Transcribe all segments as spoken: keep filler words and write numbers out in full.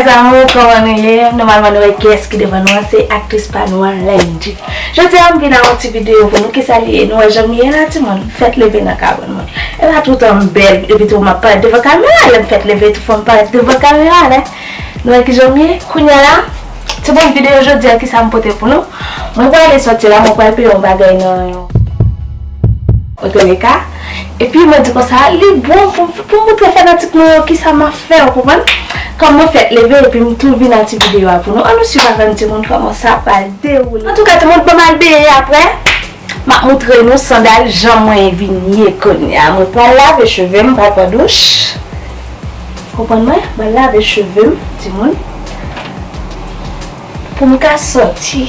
Mes amours, kòman nou ye? Nòmalman, nou wè kiyès ki devan nou an, se aktris pa nou an, Lendji. Jodi a, m vin ak yon ti videyo pou nou. Kisa li ye? Nou wè jan m ye la, timoun? Fèt leve nan kabann mwen. E pa toutan m bèl, epi tou m ap parèt devan kamera. Lè m fèt leve, tou fò m parèt devan kamera, nè? Nou wè kijan m ye? Kounye a la, timoun, videyo jodi a, kisa m pote pou nou? Mwen prale sòti la, mwen pral peye yon bagay nan yon otelika. Epi mwen di konsa, li bon pou, pou moutre fanatik mwen yo kisa m ap fè, ou konprann? Kòm mwen fèt leve, epi m tou vin ak ti videyo a pou nou. Ann nou swiv avè m, timoun, kòman sa pral dewoule. Antouka, timoun, ban m al benyen apre. M ap moutre nou sandal jan mwen vin ye kounye a. Mwen pral lave cheve m, m pral pran douch. Konprann mwen? Mwen lave cheve m, timoun. Pou m ka sòti.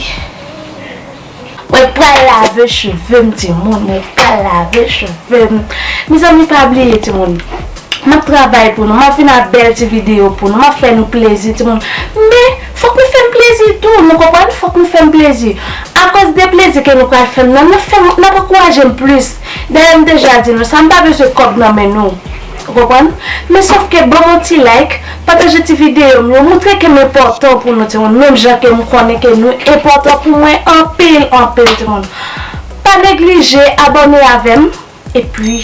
Mwen pral lave cheve m, timoun. Mwen pral lave cheve m. Mezanmi, pa bliye, timoun. M ap travay pou nou. M ap vin ak bèl ti videyo pou nou. M ap fè nou plezi, timoun. Men, fòk nou fè m plezi tou. Nou konprann? Fòk nou fè m plezi. Akòz de plezi ke nou pral fè m nan, n ap fè m, n ap ankouraje m plis. Dayè, m deja di nou sa, m pa bezwen kòb nan men nou. Ou konprann? Men sòf ke ban m yon ti like, pataje ti videyo m yo, moutre ke m enpòtan pou nou, timoun, menm jan ke m konnen ke nou enpòtan pou mwen anpil, anpil, timoun. Pa neglije abòne avè m, epi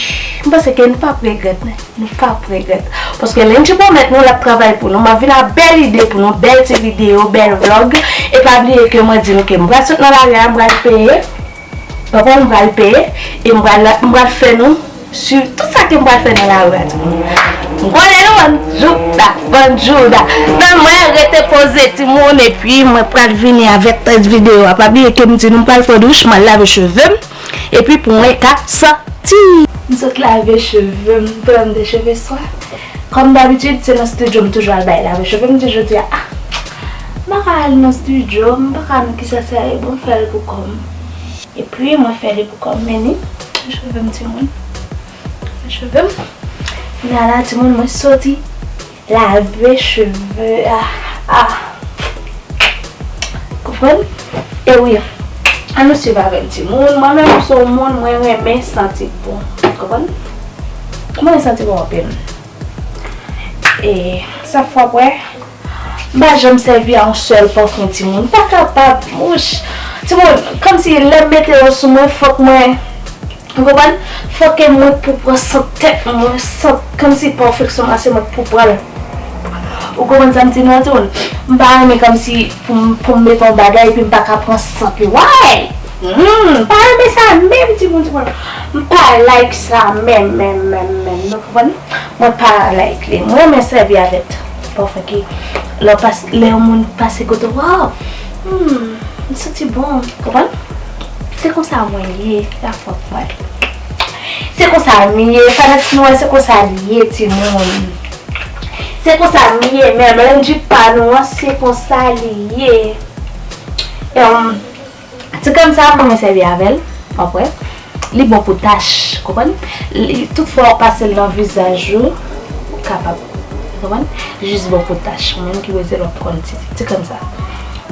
m panse ke nou p ap regrèt, men nou p ap regrèt. Paske Lendji pwomèt nou l ap travay pou nou. M ap vin ak bèl ide pou nou, bèl ti videyo, bèl vlòg. E pa bliye ke mwen di nou ke m pral sot nan lari a, m pral peye. Papa m pral peye e m pral, m pral fè nou swiv tout sa ke m pral fè nan lari a, timoun. M konnen nou bann jouda, bann jouda. Men mwen rete poze, timoun, epi mwen pral vini avèk rès videyo a. Pa bliye ke m di nou m pral pran douch, m al lave cheve m, epi pou mwen ka sòti. M sot lave cheve m, premye cheve swa. Kòm dabitid, se nan estidyo m toujou al bay lave cheve m. M di jodi a, ah, m pa ka al nan estidyo, m pa ka nan kisa sa ye, bon, fè l pou kò m. Epi, mwen fè li pou kò m, men ni cheve m, timoun. Cheve m. Kounye a la, timoun, mwen soti lave cheve a. Ah. Konprann? E wi. Ann nou swiv avè m, timoun. Mwen menm, m se yon moun, mwen renmen santi bon. Konprann? Mwen santi bon anpil. E sa fwa, wè, m pa janm sèvi a yon sèl pafen, timoun. M pa kapab, wouch. Timoun, kòmsi lè m mete yo sou mwen, fòk mwen, ou konprann? Fòk ke mwen pou pran sant tèt mwen, sant, kòmsi pèfeksyon an se mwen pou pran l. Ou konprann sa m di nou an, timoun? M pa renmen kòmsi pou m, pou m mete yon bagay epi m pa ka pran sant li. Why? Hmm, m pa renmen sa menm, timoun, timoun. M pa like sa menm, menm, menm, menm. Nou konprann? Mwen pa like li. Mwen renmen sèvi avèk pafen ki lè w pas-, lè yon moun pase kote w, waw, hmm, m santi bon. Konprann? Se konsa mwen ye, la fòk mwen. Se konsa m ye, fanatik nou an, se konsa li ye, timoun. Se konsa m ye, menm Lendji pa nou an, se konsa li ye. Em, ti krèm sa a, mwen renmen sèvi avè l, w ap wè. Li bon pou tach, konprann? Li, tout fwa w pase l nan vizaj ou, ou kapab, konprann? Li jis bon pou tach, ou menm ki bezwen lòt kòm ti, ti krèm sa a.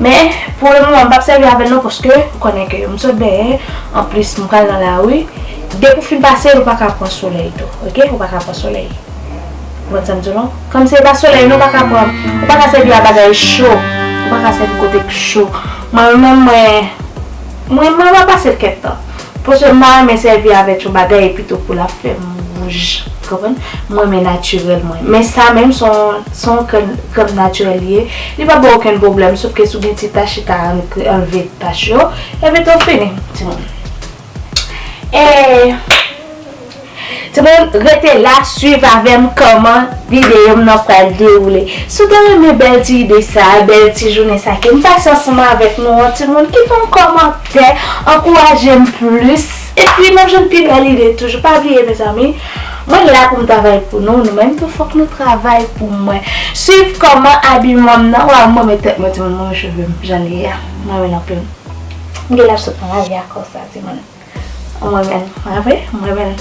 Men, pou le moman, m p ap sèvi avè l non, paske ou konnen ke m sot benyen, anplis, m pral nan lari. Depi w fin pase l, ou pa ka pran solèy tou, oke? Ou pa ka pran solèy. Ou konprann sa m di w lan? Kòm se pa solèy, non, ou pa ka pran, ou pa ka sèvi a bagay cho. Ou pa ka sèvi kote k cho. Mwen menm, mwen, mwen, mwen pa pase kèt tan. Paske m pa renmen sèvi avèk yon bagay epi tou pou l ap fè m wouj. Konprann? Mwen renmen natirèl mwen. Men sa menm, se yon, se yon krèm, krèm natirèl li ye. Li p ap ba w okenn pwoblèm, sòf ke si w gen ti tach, li ka anlve tach yo. Epi tou fini, timoun. E, timoun, rete la, swiv avè m kòman videyo m nan pral dewoule. Si w ta renmen bèl ti ide sa, bèl ti jounen sa ke m pase ansanm avèk nou an, timoun, kite yon kòmantè, ankouraje m plis. Epi, n ap jwenn pi bèl ide toujou. Pa bliye, mezanmi, mwen la pou m travay pou nou, nou menm tou fòk nou travay pou mwen. Swiv kòman abiman m nan, waw, m renmen tèt mwen, timoun, m renmen cheve m, jan li ye a. M renmen l anpil. M gen lè ap sot nan lari a konsa, timoun. Mwen menm, pa vre? Mwen menm.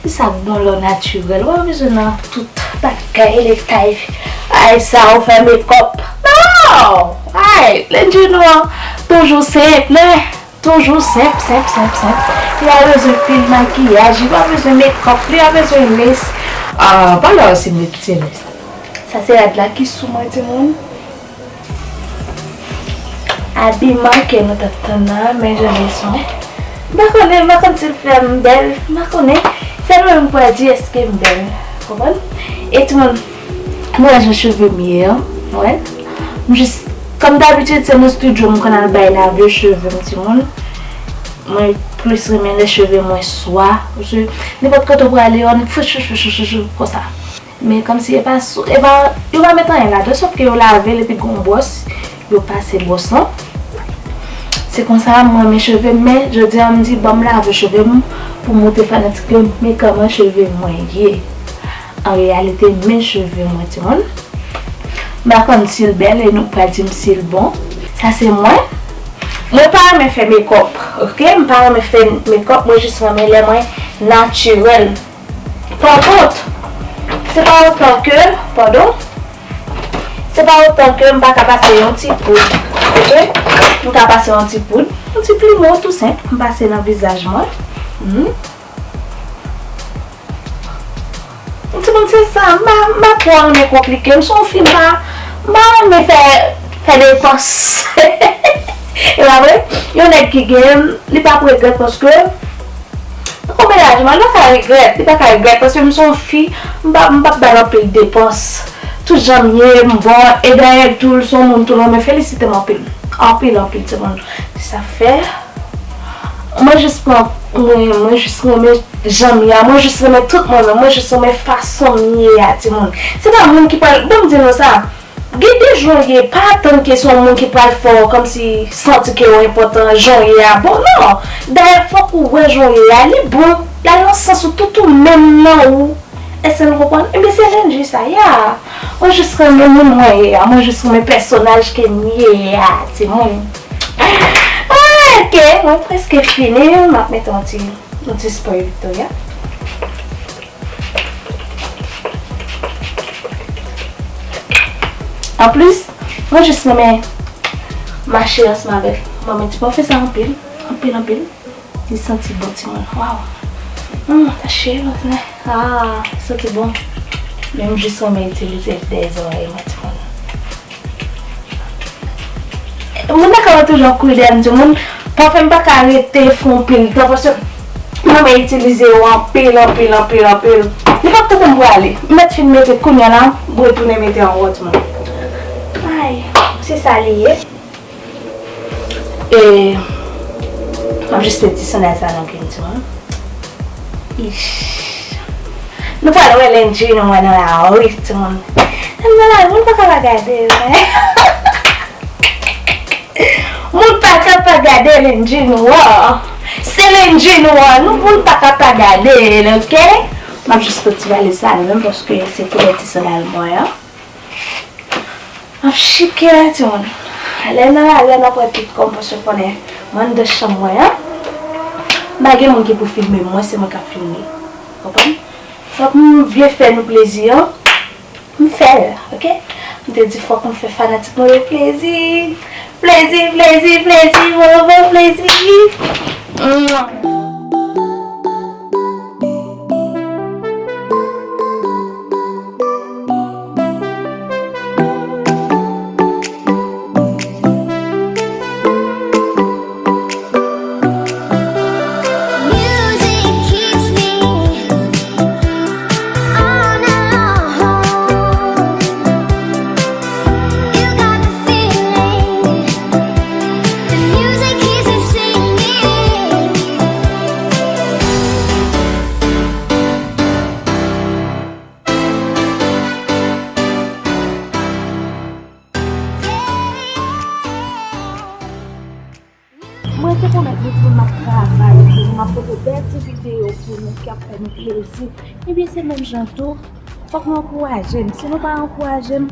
Se sa k bon lè w natirèl. Ou pa bezwen nan tout bagay, detay. Ay, sa ou fè mekòp. Non! Ay, Lendji nou an toujou senp, men toujou senp, senp, senp, senp. Li pa bezwen pil makiyaj, li pa bezwen mekòp, li pa bezwen lès. Ah, pa lè w se met ti lès. Sa se rad la ki sou mwen, timoun. Abiman ke nou t ap tann nan, men jan li sou mwen. M pa konnen, m pa konn si l fè m bèl, m pa konnen. Sèlman m pral di èske m bèl. Konprann? E timoun, mwen jan cheve m ye an, mwen. M jis, kòm dabitid, se nan estidyo m konn al bay lave cheve m, timoun. Mwen plis renmen lè cheve mwen swa, paske nenpòt kote w prale, yo fouch, fouch, fouch, fouch, fouch, konsa. Men kòmsi e pa sou, e pa, yo pa met anyen ladan, sòf ke yo lave l epi gon bwòs, yo pase bwòs lan. Se konsa m renmen cheve m, men jodi a m di, ban m lave cheve m pou m montre fanatik yo, men kòman cheve mwen ye. An reyalite, men cheve mwen, timoun. M pa konn si l bèl, e nou k pral di m si l bon. Sa se mwen. Mwen pa renmen fè mekòp, oke? M pa renmen fè mekòp, mwen jis renmen lè mwen natirèl. Pankont, se pa otan ke, padon, se pa otan ke m pa ka pase yon ti poud, oke? M ka pase yon ti poud, yon ti plimo tou senp, m pase nan vizaj mwen. Mhm. Timoun, se sa, m pa, m pa twò renmen konplike, m se yon fi, m pa, m pa renmen fè, fè depans. E pa vre? Yon nèg ki genyen l, li p ap regrèt paske Tankou mennaj mwen, li pa ka regrèt, li pa ka regrèt, paske m se yon fi, m pa, m p ap ba l anpil depans. Tout jan m ye, m bon, e dayè tou, l se yon moun tou, l renmen felisite m anpil. Anpil, anpil, timoun. Sa fè, mwen jis pran, mwen, mwen jis renmen jan m ye a, mwen jis renmen tout mwen menm, mwen jis renmen fason m ye a, timoun. Se pa moun ki pral, ban m di nou sa, Gen de jan w ye, pa atann ke se yon moun ki pral fè w kòmsi santi ke w enpòtan, jan w ye a bon, non. Dayè, fòk ou wè jan w ye a, li bon, l al nan sans ou, tout ou menm nan ou. Èske nou konprann? Ebyen, se Lenji sa, ya. Mwen jis renmen moun mwen ye a, mwen jis renmen pèsonaj ke m ye a, timoun. Ah, ok, mwen prèske fini, m ap mete yon ti, yon ti spray Victoria. Anplis, mwen jis renmen mache ansanm avèk manman ti pafè sa anpil, anpil, anpil. Li santi bon, timoun. Waw. Hum, sa cheri, ah, santi bon. Men m jis renmen itilize l dèyè zòrèy mwen, timoun. Moun nan ka wè toujou ap kouri dèyè m, timoun. Pafè m pa ka rete fè yon pil tan, paske m renmen itilize yo anpil, anpil, anpil, anpil. Li p ap tankou m prale. M mèt fin mete kounye a la, m retounen mete ankò, timoun. Ay, se sa li ye. E, m ap jis met ti sandal sa nan pye m, timoun. Ish. Nou pral wè Lenji nou wè nan lari, timoun. Nan lari, moun pa ka pa gade l, men. Moun pa ka pa gade Lenji nou an. Se Lenji nou an, nou, moun pa ka pa gade l, ok? M ap jis pran ti valiz sa, menm, paske se koulè ti sandal mwen an. M ap chike la, timoun. Lè nan lari a, n ap wè pit kò m, paske w konnen, mwen anndan chanm mwen an. M pa gen moun ki pou filme m, mwen se mwen k ap filme. Konprann? Fòk m vle fè nou plezi an, m fè l, ok? M te di fòk m fè fanatik mwen yo plezi. Plezi, plezi, plezi, vo, vo, plezi. Mwa. Mwen te pwomèt nou tout m ap travay pou nou, m ap pote bèl ti videyo pou nou ki ap fè nou plezi. Ebyen, se menm jan tou, fòk nou ankouraje m. Si nou pa ankouraje m,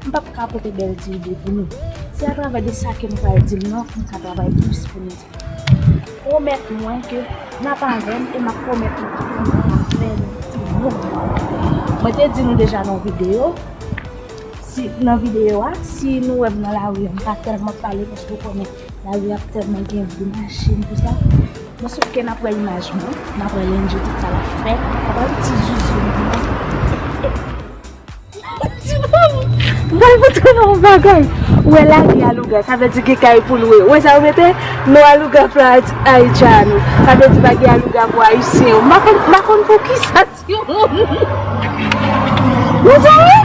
m p ap ka pote bèl ti ide pou nou. Se atravè de sa ke m pral di m nan, pou m ka travay plis pou nou. Pwomèt mwen ke n ap avè m e m ap pwomèt nou tou pou n ap avè m, timoun. Mwen te di nou deja nan videyo, si, nan videyo a, si nou wè m nan lari a, m pa tèlman pale paske w konnen lari a ap tèlman gen bri machin, tou sa. Men sòf ke n ap wè imaj mwen, n ap wè Lenji, tout sa l ap fè. N ap wè ti zuzu m. Ti moun, Kay pou tou nan yon bagay. Ou wè lage alouga, sa vle di gen kay pou lwe. Ou wè sa yo mete? Non alouga fla Haitiano. Sa vle di pa gen alouga pou ayisyen. M pa konn, m pa konn pou ki sa ti moun. Mezanmi!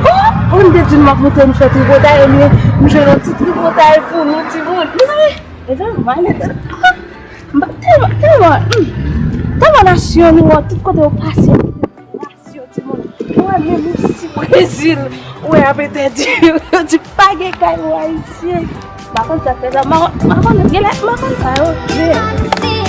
Oh! Ou m te di m ap montre nou fè tripotay, ebyen, m jwenn yon ti tripotay pou nou, timoun. Mezanmi! Mezanmi, m ale tande. M pa tèlman, tèlman, hmm, tèlman nasyon nou an, tout kote yo pase, nasyon timoun. Ou wè menm isi Brezil, ou wè ap entèdi, yo di pa gen kay pou ayisyen. M pa konn sa k fè sa, m pa konn, m pa konn, genlè, m pa konn sa yo vle.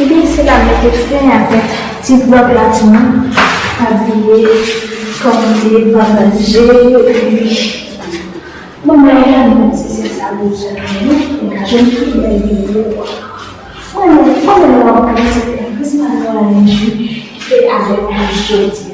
Ebyen, se la mete fen avèk ti vlòg la, timoun. Pa bliye kòmante, pataje, epi bon, mwen, mwen, se sa nou bezwen, nou ka jwenn pi bèl videyo. Mwen, mwen, mwen, mwen, mwen, se te Christmas Mwen Anjou, e avèk nou jodi.